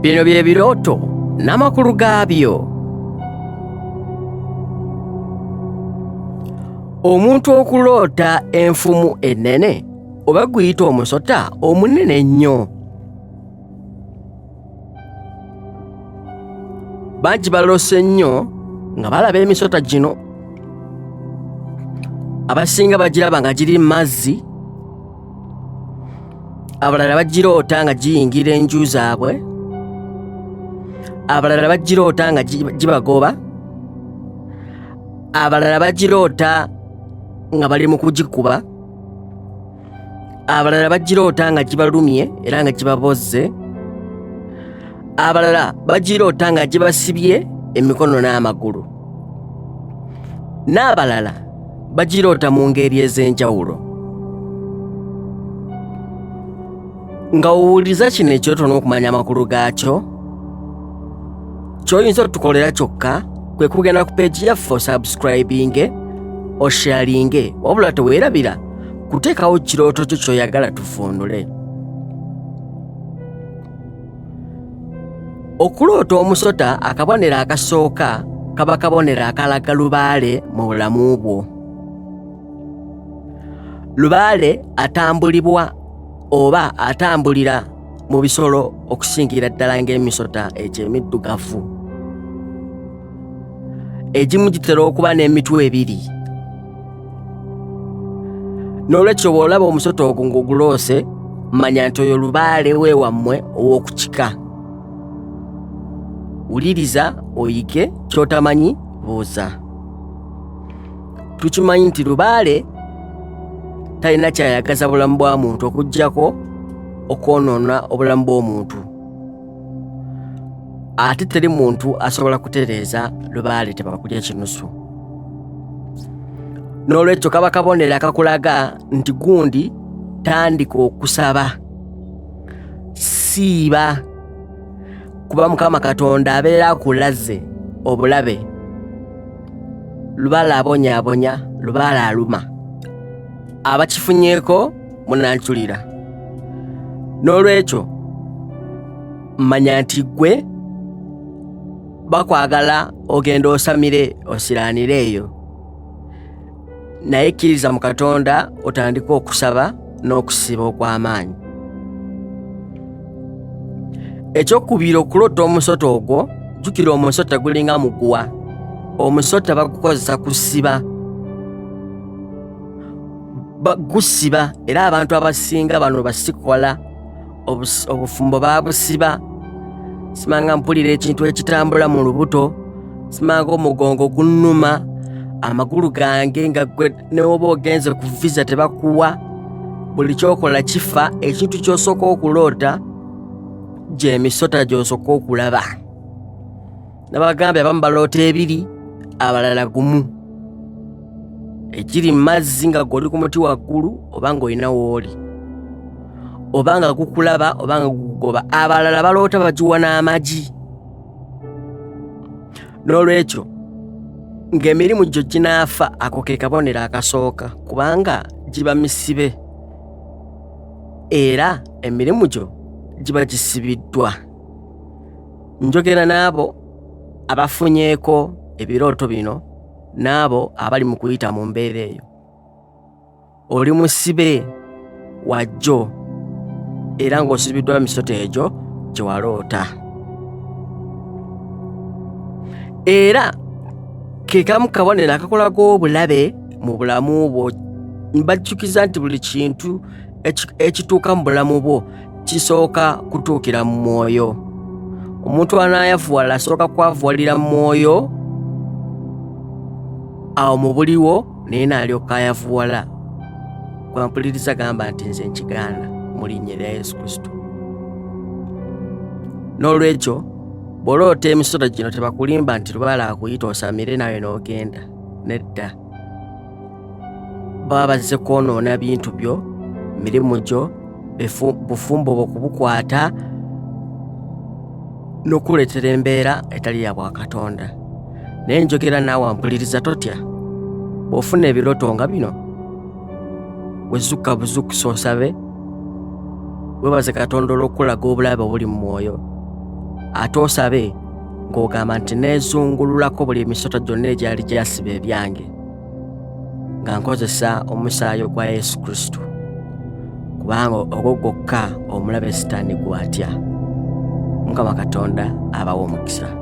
Bino bye birooto n'amakulu gaabyo. Omuntu okuloota enfumu ennene oba guyita omusota omunene ennyo. Bangi baloose nnyo nga balaba emisota gino. Abasinga bagiraba nga giri mu mazzi, abalala bagiroota nga giyingira enju zaabwe, abalala bagiroota nga gibagoba, abalala bagiroota nga bali mu kugikuba, abalala bagiroota nga gibalumye era nga gibabozze, abalala bagiroota nga gibasibye emikono n'amagulu, n'abalala bagiroota mu ngeri ez'enjawulo. Nga owuliriza kino ekirooto n'okumanya amakulu gaakyo, ky'oyinza otukolera kyokka kwe kugenda ku peegi yaffe osubscribinge, osharinge, wabula teweerabira kuteekawo kirooto kyo ky'oyagala tuvvuunule. Okuloota omusota akabonero akasooka kaba kabonero akalaga lubaale mu bulamu bwo. Lubaale atambulibwa oba atambulira mu bisolo okusingira ddala ng'emisota egyo emiddugavu. Egimu gitera okuba n'emitwe ebiri. N'olwekyo bw'olaba omusota ogwo ng'oguloose, manya nti oyo lubaale we wammwe ow'oku kika. Wuliriza oyige, ky'otamanyi buuza. Tukimanyi nti lubaale talina kyayagaza bulamu bwa muntu okuggyako okwonoona obulamu bw'omuntu, ate teri muntu asobola kutereeza lubaale tebakulya kinusu. N'olwekyo kaba kabonero akakulaga nti gundi tandika okusaba, siiba, kuba Mukama Katonda abeera akulaze obulabe. Lubaale abonyaabonya, lubaale aluma. Abakifunyeeko munanculira. N'olwekyo manya nti ggwe bakwagala ogenda osamire osiraanire eyo, naye kkiriza mu Katonda otandike okusaba n'okusiiba okw'amaanyi. Ekyokubiri, okuloota omusota ogwo, jjukira omusota gulinga muguwa. Omusota bagukozesa kusiba, gusiba, era abantu abasinga bano basikola obufumbo babusiba. Simanga mpulira ekintu ekitambula mu lubuto, simanga omugongo gunnuma, amagulu gange nga gwe newoba ogenze ku visa tebakuwa, buli kyokola kifa. Ekintu ky'osooka okuloota gy'emisota gy'osooka okulaba. Nabagambye abamu baloota ebiri, abalala gumu, ekiri mu mazzi nga gw'oli ku muti waggulu oba ng'olina w'oli, oba nga gukulaba oba nga gukugoba. Abalala baloota bagiwa n'amagi. N'olwekyo ng'emirimu gyo ginaafa, ako ke kabonero akasooka, kubanga giba misibe era emirimu gyo giba gisibiddwa. Njogera n'abo abafunyeeko ebirooto bino n'abo abali mu kuyita mu mbeera eyo. Oli musibe wajjo era ng'osibiddwa misota egyo gye waloota. Era ke kamu kabonero akakulaga obulabe mu bulamu bwo. Mbajjukiza nti buli kintu ekituuka mu bulamu bwo kisooka kutuukira mu mwoyo. Omuntu anaayavuwala asooka kwavuwalira mu mwoyo, awo mu buliwo naye n'alyoka ayavuwala. Gwampuliriza gamba nti nze nkigaana mu linnya erya Yesu Kristo. N'olwekyo bw'oloota emisota gino tebakulimba nti lubaale akuyita osamire nawe n'ogenda, nedda. Baba bazze kwonoona bintu byo, mirimu gyo, bufumbo bwo kubukwata n'okukuleetera embeera etali ya bwakatonda. Naye njogera naawe ampuliriza, totya. Bw'ofuna ebirooto nga bino, wezukka buzukusa osabe, weebaze Katonda olw'okukulaga obulabe obuli mu mwoyo. Ate osabe ng'ogamba nti neezungululako buli emisota gyonna egyali gyasiba ebyange nga nkozesa omusaayi ogwa Yesu Kristo, kubanga ogwo gwokka omulabe Sitaani gw'atya. Mukama Katonda abawe omukisa.